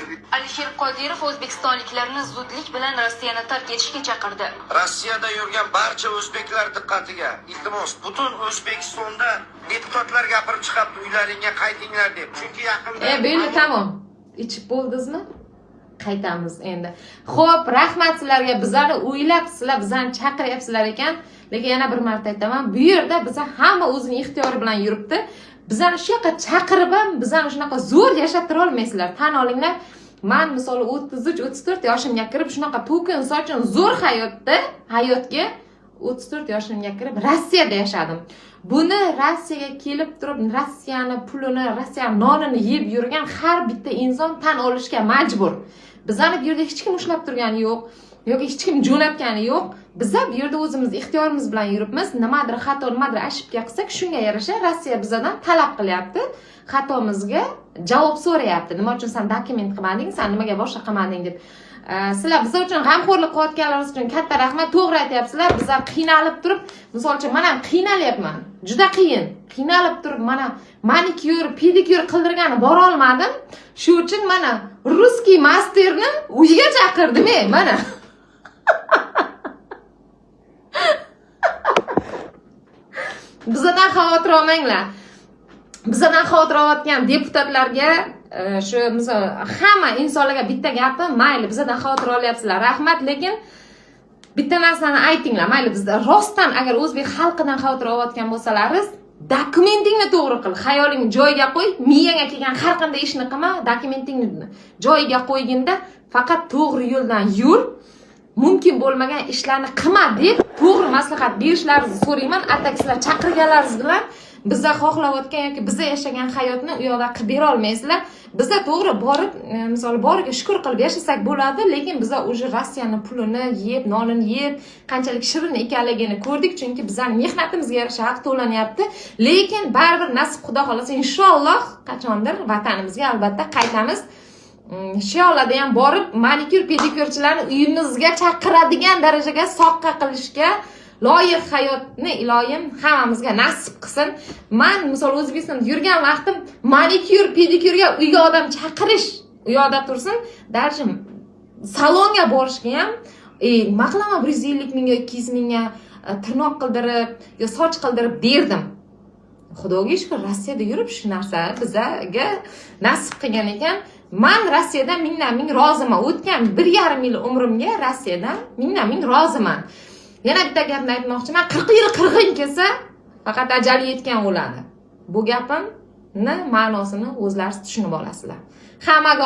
Alisher Qodirov o'zbekistonliklarni zudlik bilan Rossiyani tark etishga chaqirdi. Rossiyada yurgan barcha o'zbeklar diqqatiga. Iltimos, butun O'zbekistonda deputatlar gapirib chiqyapti, uylaringga qaytinglar deb. Chunki yaqinda Bo'ldi, tamom. Ichib bo'ldingizmi? Qaytamiz endi. Xo'p, rahmat sizlarga. Bizani o'ylab, sizlar bizani chaqiryapsizlar ekan. Lekin yana bir marta aytaman, bu yerda biza hamma o'zini ixtiyori bilan yuribdi. Bizani shu yoqqa chaqirib ham bizani shunaqa zo'r yashattira olmaysizlar. Tan olinglar. Man misol 33-34 yoshimga kirib shunaqa to'kin sochin zo'r hayotga 34 yoshimga kirib Rossiyada yashadim. Buni Rossiyaga kelib turib, Rossiyani pulini, Rossiya nonini yeb yurgan har bitta inson tan olishga majbur. Bizani bu yerda hech kim ushlab turgani yo'q yoki hech kim jo'natgani yo'q. Biza bu yerda o'zimiz ixtiyorimiz bilan yuribmiz. Nimadir xato, nimadir ошибка qilsak, shunga yarasha Rossiya bizadan talab qilyapti. Xatomizga javob so'rayapti. Nima uchun san dokument qilmading, san nimaga boshqa qilmading deb. Sizlar biz uchun g'amxo'rlik qilayotganlaringiz uchun katta rahmat. To'g'ri aytyapsizlar. Biza qiynalib turib, misol uchun, men ham qiynalyapman. Juda qiyin. Qiynalib turib, mana manikyur, pedikyur qildirgani bora olmadim. Shu uchun mana русский мастер ni uyiga chaqirdim, mana. Bizadan xavotir olmanglar. Bizadan xavotir olayotgan deputatlarga, shu misol hamma insonlarga bitta gapim, mayli, bizadan xavotir olyapsizlar, rahmat, lekin bitta narsani aytinglar, mayli, bizda rostdan agar o'zbek xalqidan xavotir olayotgan bo'lsalaringiz, dokumentingni to'g'ri qil, xayolingni joyiga qo'y, miyangga kelgan har qanday ishni qilma, dokumentingni joyiga qo'yginda faqat to'g'ri yo'ldan yur, mumkin bo'lmagan ishlarni qilma deb to'g'ri maslahat berishlaringizni so'rayman. А так sizlar chaqirganlaringiz bilan biza xohlayotgan yoki biza yashagan hayotni u yoqda qilib bera olmaysizlar. Biza to'g'ri borib, misol boriga shukur qilib yashasak bo'ladi, lekin biza уже Rossiyani pulini yeb, nonini yeb, qanchalik shirin ekanligini ko'rdik, chunki bizani mehnatimizga yarasha haq to'lanyapti. Lekin baribir nasib, xudo xohlasa, inshaalloh qachondir vatanimizga albatta qaytamiz. Shu yoqlarda ham borib manikyur, pedikyurchilarni uyimizga chaqiradigan darajaga soqqa qilishga loyiq hayotni iloyim hammamizga nasib qilsin. Man misol O'zbekistonda yurgan vaqtim manikyur, pedikyurga uyga odam chaqirish u yoqda tursin, даже salonga borishga ham nima qilaman 150 mingga, 200 mingga tirnoq qildirib yo soch qildirib derdim. Xudoga shukur, Rossiyada yurib shu narsa bizaga nasib qilgan ekan. Man Rossiyadan mingdan ming roziman. O'tgan 1,5 yil umrimga Rossiyadan mingdan ming roziman. Yana bitta gapni aytmoqchiman: 40 yil qirg'in kelsa, faqat ajali yetgan o'ladi. Bu gapimni ma'nosini o'zlaringiz tushunib olasizlar. Hammaga